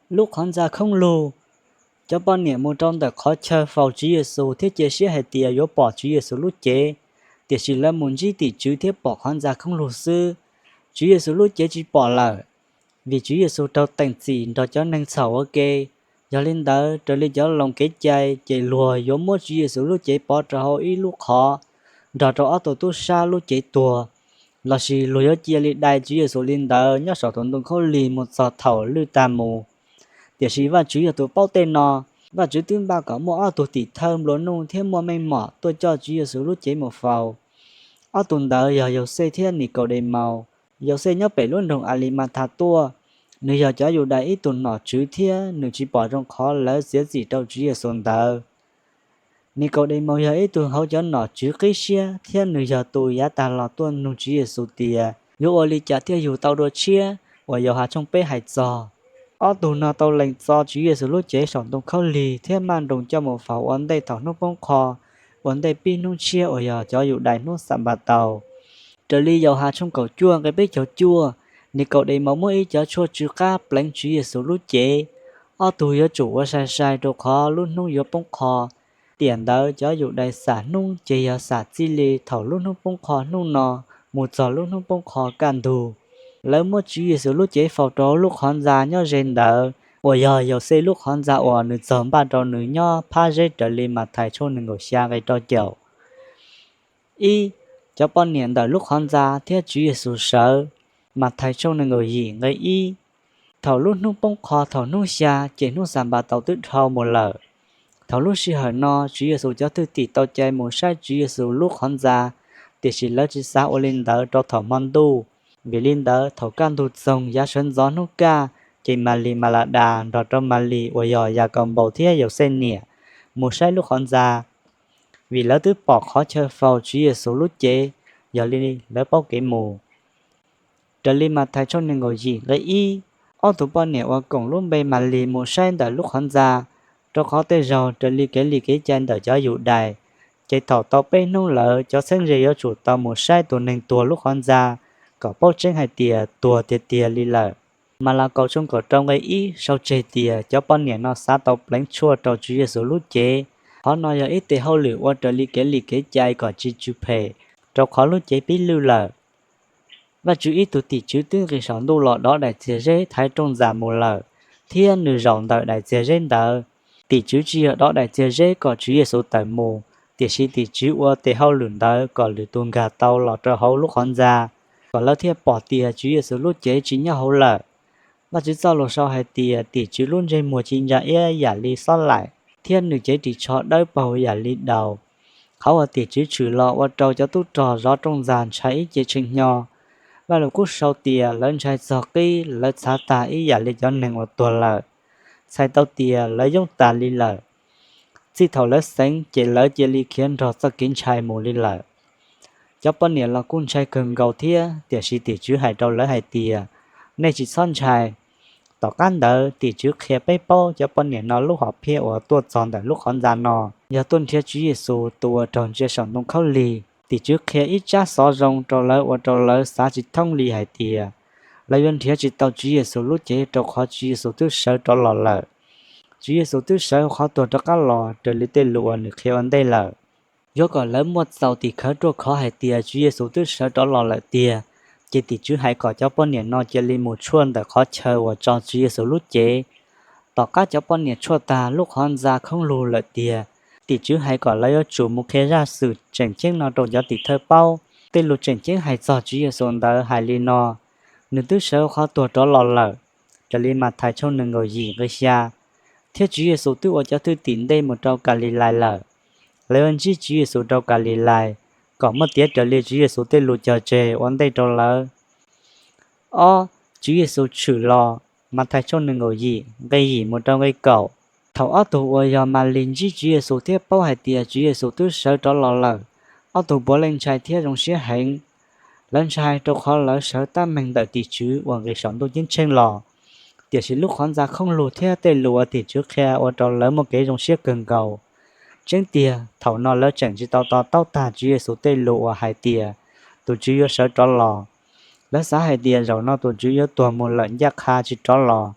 Lub qhov ntxa khoob lug. Cov poj niam mus rau ntawm qhov chaw faus Tswv Yexus thiab cia siab hais tias yuav pom Tswv Yexus lub cev, tiam sis lawv mus ntsib tim tswv thiab pom qhov ntxa khoob lug xwb. Tswv Yexus lub cev tsis pom lawm, vim Tswv Yexus raug teem txim nrog cov neeg txhaum ua ke. Yog li ntawd, raws li cov loos kev cai ces luag yuav muab Tswv Yexus lub cev pov rau hauv ib lub qhov, nrog rau ob tug tub sab lub cev tuag, lossis luag yuav cia li dai Tswv Yexus li ntawd nyob saum tus ntoo khaub lig mus txog thaum lwj tag mus. Tiam sis Vajtswv yog tus paub tej no. Vajtswv twb npaj kom muaj ob tug tim thawj nplua nuj thiab muaj meej mom tuaj coj Tswv Yexus lub cev mus faus. Ob tug ntawd yog Yauxej thiab Nikaudemaus. Yauxej nyob pem lub nroog Alimathas tuaj, nws yog cov Yudais ib tug nom tswv thiab nws tsis pom zoo qhov lawv txiav txim rau Tswv Yexus ntawd. Nikaudemaus yog ib tug hauv cov nom tswv qib siab thiab nws yog tus yav tag los tuaj nug Tswv Yexus tias yuav ua li cas thiaj yug tau dua tshiab uas Yauhas tshooj peb hais txog. Ob tug no tau lees txo Tswv Yexus lub cev saum ntoo khaub lig thiab maj nroos coj mus faus ua ntej thaum hnub poob qho, ua ntej pib hnub tshiab uas yog cov Yudais hnub Xanpataus. Raws li Yauhas tshooj kaum cuaj nqe peb caug cuaj, Nikaudemaus muab ib cov tshuaj tsw qab pleev Tswv Yexus lub cev. Ob tug yuav tsum ua sai sai rau qhov lub hnub yuav poob qho. Tiam ntawd cov Yudais xam hnub ces yog xam txij li thaum lub hnub poob qho hnub no mus txog lub hnub poob qho kaj ntug. Lawv muab Tswv Yexus lub cev faus rau lub qhov ntxa nyob ze ntawd, uas yog Yauxej lub qhov ntxa uas nws txog npaj rau nws nyob phab zeb raws li Mathais tshooj nees nkaum xya nqe rau caum. Ib, cov poj niam ntawm lub qhov ntxa thiab Tswv Yexus sawv. Mathais tshooj nees nkaum yim nqe ib. Thaum lub hnub poob qho thaum hnub xya ces hnub Xanpataus twb dhau mus lawm. Thaum lub sij hawm no Tswv Yexus cov thwj tim tau cai mus saib Tswv Yexus lub qhov ntxa, tiam sis lawv tsis xav ua li ntawd rau thaum hmo ntuj. Vim li ntawd thaum kaj ntug txoog yav sawv ntxov hnub kaj, ces Malis Maladas nrog rau Malis uas yog Yakaunpaus thiab Yauxej niam mus saib lub qhov ntxa, vim lawv twb pom qhov chaw faus Tswv Yexus lub cev, yog li lawv paub kev mus. Raws li Mathais tshooj nees nkaum yim nqe ib, ob tug poj niam uas koom lub npe Malis mus saib ntawm lub qhov ntxa, rau qhov tej zaug raws li kev li kev cai ntawm cov Yudais, ces thaum tau peb hnub lawm cov txheeb ze yuav tsum tau mus saib tus neeg tuag lub qhov ntxa kom paub tseeb hais tias tuag tiag tiag li lawm. Malakaus tshooj kaum rau nqe ib sau tseg tias cov poj niam no xav tau pleev tshuaj rau Tswv Yexus lub cev. Qhov no yog ib tes hauj lwm ua raws li kev li kev cai kom tsis tsw phem, rau qhov lub cev pib lwj lawm. Vajtswv ib tug tim tswv twb nqis saum ntuj los dov daim txiag zeb thaiv rooj ntxas mus lawm, thiab nws zaum ntawm daim txiag zeb ntawd. Tim tswv tsis yog dov daim txiag zeb kom Tswv Yexus tawm mus, tiam sis tim tswv ua tes hauj lwm ntawd kom lwm tus nkag tau los rau hauv lub qhov ntxa, kom lawv thiaj pom tias Tswv Yexus lub cev tsis nyob hauv lawm. Vajtswv txoj lus sau hais tias tim tswv lub ntsej muag ci ntsa iab yam li xob laim, thiab nws cev ris tsho dawb paug yam li daus. Qhov uas tim tswv tshwm los ua rau cov tub rog zov rooj ntxas ntshai ib ce tshee hnyo. Vajluskub sau tias lawv ntshai txog qib, lawv txhav tag ib yam li cov neeg uas tuag lawm, txhais tau tias lawv yoob tas li lawm. Txij thaum lawv xeev ces lawv cia li khiav nrog txoj kev ntshai mus li lawm. Cov poj niam los kuj ntshai kawg nkaus thiab, tiam sis tim tswv hais rau lawv hais tias, nej tsis txhob ntshai. Tom qab ntawd tim tswv qhia peb paub cov poj niam no lub hom phiaj uas tuaj txog ntawm lub qhov ntxa no yog tuaj nrhiav Tswv Yexus tus uas raug ntsia saum ntoo khaub lig. Tim tswv qhia ib tsab xov zoo rau lawv ua rau lawv xav tsis thoob li hais tias lawv yuav nrhiav tsis tau Tswv Yexus lub cev rau qhov Tswv Yexus twb sawv rov los lawm. Tswv Yexus twb sawv qhov tuag rov qab los raws li tej lus uas nws qhia ua ntej lawm. Yuav kom lawv muaj txaus tim khawv ruaj khov hais tias Tswv Yexus twb sawv rov los lawm tiag, ces tim tswv hais kom cov poj niam no cia li mus tshuaj ntawm qhov chaw uas tso Tswv Yexus lub cev. Tom qab cov poj niam tshuaj tag lub qhov ntxa khoob lug lawm tiag, tim tswv hais kom lawv yuav tsum mus qhia zaj xwm tseem ceeb no rau cov tim thawj paub. Tej lus tseem ceeb hais txog Tswv Yexus ntawd hais li no: Nws twb sawv qhov tuag rov los lawm, raws li Mathais tshooj nees nkaum yim nqe xya, thiab Tswv Yexus twb ua cov thwj tim ntej mus rau Kalilais lawm. Lawv yuav ntsib Tswv Yexus rau Kalilais, kom muaj tiav raws li Tswv Yexus tej lus cog tseg ua ntej rau lawv. Ob, Tswv Yexus tshwm los. Mathais tshooj nees nkaum yim nqe yim mus rau nqe kaum. Thaum ob tug uas yog Malis ntsib Tswv Yexus thiab paub hais tias Tswv Yexus twb sawv rov los lawm, ob tug puav leej ntshai thiab zoo siab heev. Lawv ntshai rau qhov lawv sawv tab meeg ntawm tim tswv uas nqis saum ntuj ceeb tsheej los, tiam sis lub qhov ntxa khoob lug thiab tej lus uas tim tswv qhia ua rau lawv muaj kev zoo siab kawg nkaus. Tseeb tiag, thaum no lawv tseem tsis tau to taub tag Tswv Yexus tej lus uas hais tias tus Tswv yuav sawv rov los. Lawv xav hais tias zaum no tus Tswv yuav tuag mus lawm ncaj qha tsis rov los,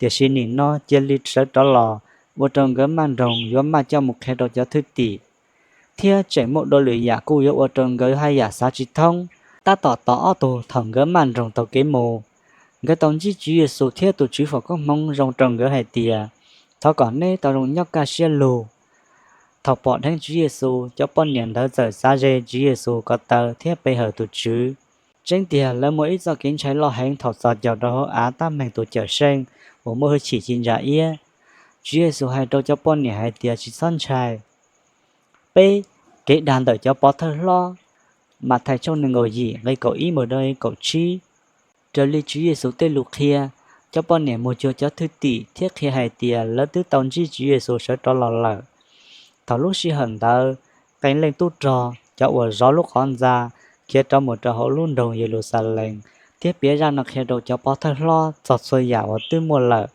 Tiam sis nim no cia li sawv rov los, ua rau nkawd maj nroos yuav maj coj mus qhia rau cov thwj tim, thiab tseem muaj dua lwm yam kuj yuav ua rau nkawd haj yam xav tsis thoob. Tab tom tau ob tug thaum nkawd maj nroos taug kev mus, nkawd tau ntsib Tswv Yexus thiab tus Tswv foom koob hmoov zoo rau nkawd hais tias, thov kom neb tau zoo nyob kaj siab lug. Thaum pom dheev Tswv Yexus, cov poj niam ntawd txawm xav ze Tswv Yexus ko taw thiab pe hawm tus Tswv. Tseeb tiag lawv muaj ib txoj kev ntshai loj heev thaum txog caum rau hauv av tab meeg tus Cawmseej uas muaj hwj chim ci ntsa iab. Tswv Yexus hais rau cov poj niam hais tias tsis txhob ntshai. Peb, kev dag ntawm cov pov thawj hlob. Mathais tshooj nees nkaum yim nqe kaum ib mus rau kaum tsib. Raws li Tswv Yexus tej lus qhia, cov poj niam mus cuag cov thwj tim thiab qhia hais tias lawv twb tau ntsib Tswv Yexus sawv rov los lawm. Thaum lub sij hawm ntawd, qee leej tub rog, cov uas zov lub qhov ntxa, khiav rov mus rau hauv lub nroog Yeluxalees thiab piav zaj no qhia rau cov pov thawj hlob txog txhua yam uas twb muaj lawm.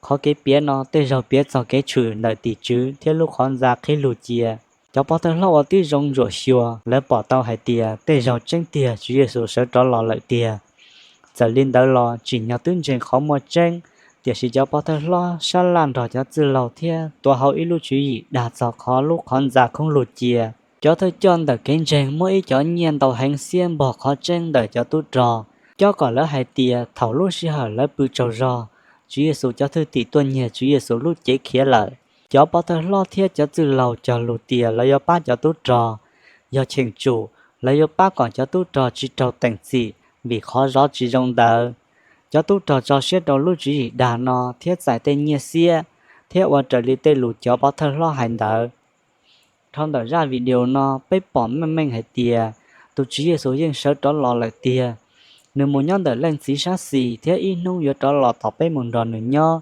Qhov kev piav no tej zaug piav txog kev tshwm ntawm tim tswv thiab lub qhov ntxa qhib lug cia. Cov pov thawj hlob ua tib zoo ntsuam xyuas, lawv pom tau hais tias tej zaug tseeb tiag Tswv Yexus sawv rov los lawm tiag. Txawm li ntawd los tsim nyog twb ntseeg qhov muaj tseeb, tiam sis cov pov thawj hlob sab laj nrog cov txwj laug thiab tuav hauv ib lub tswv yim dag txog qhov lub qhov ntxa khoob lug cia. Cov thawj coj ntawm kev ntseeg muab ib cov nyiaj ntau heev xiab npog qhov tseeb ntawm cov tub rog, cob kom lawv hais tias thaum lub sij hawm lawv pw tsaug zog, Tswv Yexus cov thwj tim tuaj nyiag Tswv Yexus lub cev khiav lawm. Cov pov thawj hlob thiab cov txwj laug cog lus tias lawv yuav pab cov tub rog. Yog cheem tsum, lawv yuav pab kom cov tub rog tsis raug teem txim vim qhov zov tsis zoo ntawd. Cov tub rog tso siab rau lub tswv yim dag no thiab txais tej nyiaj xiab, thiab ua raws li tej lus cov pov thawj hlob hais ntawd. Dhau ntawm zaj video no peb pom meej meej hais tias tus Tswv Yexus yeej sawv rov los lawm tiag. Nws mus nyob ntawm Leej Txiv sab xis thiab ib hnub yuav rov los tom peb mus nrog nws nyob.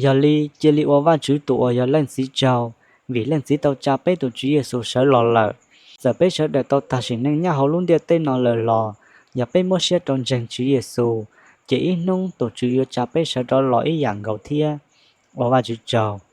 Yog li, cia li ua Vajtswv tus uas yog Leej Txiv tsaug, vim Leej Txiv tau tsa peb tus Tswv Yexus sawv los lawm. Txawm peb sawv daws tau tag sim neej nyob hauv lub ntiaj teb no lawm los, yog peb muab siab rau ntseeg Tswv Yexus, ces ib hnub tus Tswv yuav tsa peb sawv rov los ib yam nkaus thiab. Ua Vajtswv tsaug.